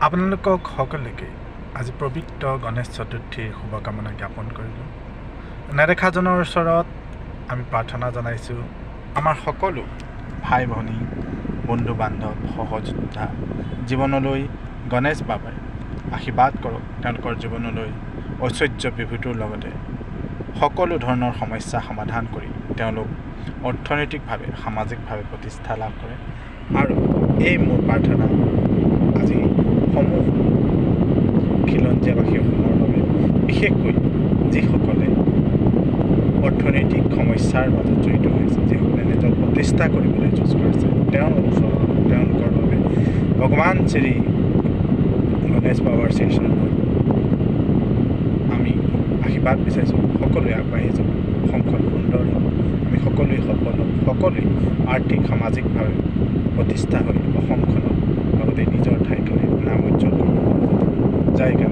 আপোনালোকক সকলোকে আজি পবিত্ৰ গণেশ চতুৰ্থীৰ শুভকামনা জ্ঞাপন কৰিলোঁ। নেদেখাজনৰ ওচৰত আমি প্ৰাৰ্থনা জনাইছোঁ, আমাৰ সকলো ভাই ভনী, বন্ধু বান্ধৱ, সহযোদ্ধা জীৱনলৈ গণেশ বাবাই আশীৰ্বাদ কৰক। তেওঁলোকৰ জীৱনলৈ ঐশ্বৰ্য বিভূতিৰ লগতে সকলো ধৰণৰ সমস্যা সমাধান কৰি তেওঁলোক অৰ্থনৈতিকভাৱে, সামাজিকভাৱে প্ৰতিষ্ঠা লাভ কৰে। আৰু এই মোৰ প্ৰাৰ্থনা আজি সমূহ খিলঞ্জীয়াবাসী অসমৰ বাবে, বিশেষকৈ যিসকলে অৰ্থনৈতিক সমস্যাৰ মাজত জড়িত হৈ আছে, যিসকলে নিজক প্ৰতিষ্ঠা কৰিবলৈ যুঁজ কৰিছে, তেওঁলোকৰ বাবে ভগৱান শ্ৰী গণেশ বাবাৰ শ্ৰীচৰণত আমি আশীৰ্বাদ বিচাৰিছোঁ। সকলোৱে আগবাঢ়ি যাওক, অসমখন সুন্দৰ হওক, আমি সকলোৱে সফল হওক, সকলোৱে আৰ্থিক সামাজিকভাৱে প্ৰতিষ্ঠা হৈ অসমখনক লগতে নিজৰ ঠাইখনে নাম উজ্জ্বল কৰিব। জয়।